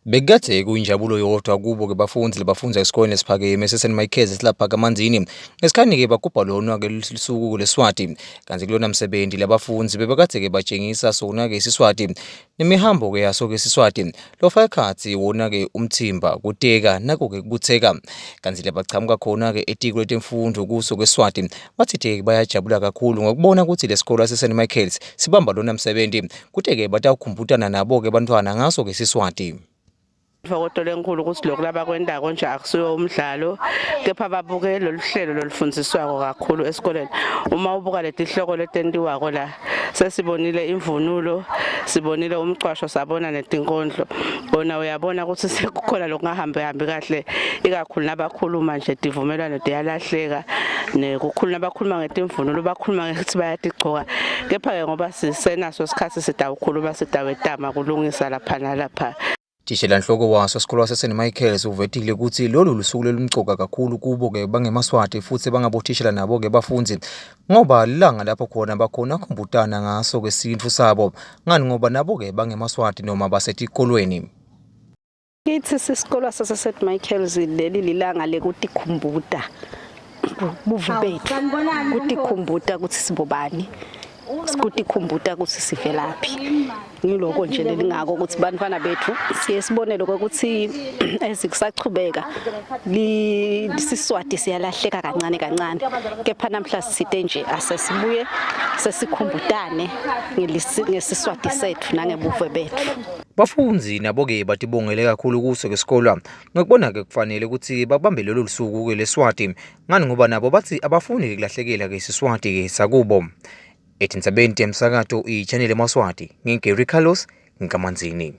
Bekukadze kuyinjabulo yodwa kubo-ke bafundzi labafundza esikolweni lesiphakeme seSt Michael's esilapha kaManzini ngesikhathi-ke bagubha lona-ke lusuku lweSwati. Kanti kulona msebenzi labafundzi bebekadze-ke batshengisa sona-ke iSiswati nemihambo-ke yaso-ke iSiswati. Lofaka ekhatsi wona-ke umtsimba, kuteka nako-ke kubutseka. Kanti labachamuka khona-ke etiko letemfundvo kuso kweSwati batsite bayajabula kakhulu ngokubona ukuthi lesikolo saseSt Michael's sibamba lona msebenzi. Kute-ke batawukhumbutana nabo-ke bantfwana ngaso-ke Siswati. Intokoto lenkulu ukuthi lokhu labakwentako nje akusiwo umdlalo kepha babuke lolu hlelo lolufundziswako kakhulu esikoleni. Uma ubuka letihloko letentiwako la sesibonile imvunulo, sibonile umcwasho, sabona netinkondlo. Kona uyabona ukuthi sekukhona lokungahambi hambi kahle ikakhulu nabakhuluma nje tivumelwano tiyalahleka nekukhuluma bakhuluma ngetimvunulo bakhuluma ngekuthi bayatigcoka kepha-ke ngoba sisenaso sikhathi sitawukhuluma sitawetama kulungisa lapha nalapha. Thishelanhloko waso esikolwa saseSt Michael's uvetile ukuthi lolu lusuku lolumcoka kakhulu kubo-ke bangemaswati futhi bangabothishela nabo-ke bafundzi ngoba lilanga lapho khona bakhona khumbutana ngaso-ke sintfu sabo ngani ngoba nabo-ke bangemaswati noma basetikolweni. Kithi sisikolo sase-St Michael's leli lilanga lekutikhumbuta buve bethu, kutikhumbuta ukuthi sibobani, kutikhumbuta ukuthi sivelaphi. Ngiloko nje lelingako ukuthi bantwana bethu siye sibone lokho ukuthi ezikusachubeka siSwati siyalahleka kancane kancane, kepha namhla sisite nje asesibuye sesikhumbutane ngesiSwati sethu nangebuve bethu. Bafundzi nabo-ke batibongele kakhulu kuso ke sikolwa ngekubona-ke kufanele ukuthi babambe lolu lusuku-ke leSwati ngani ngoba nabo bathi abafuni-ke kulahlekela-ke siSwati-ke sakubo. Etindzabeni temsakato i-channel emaSwati ngingu-Gary Carlos ngikaManzini.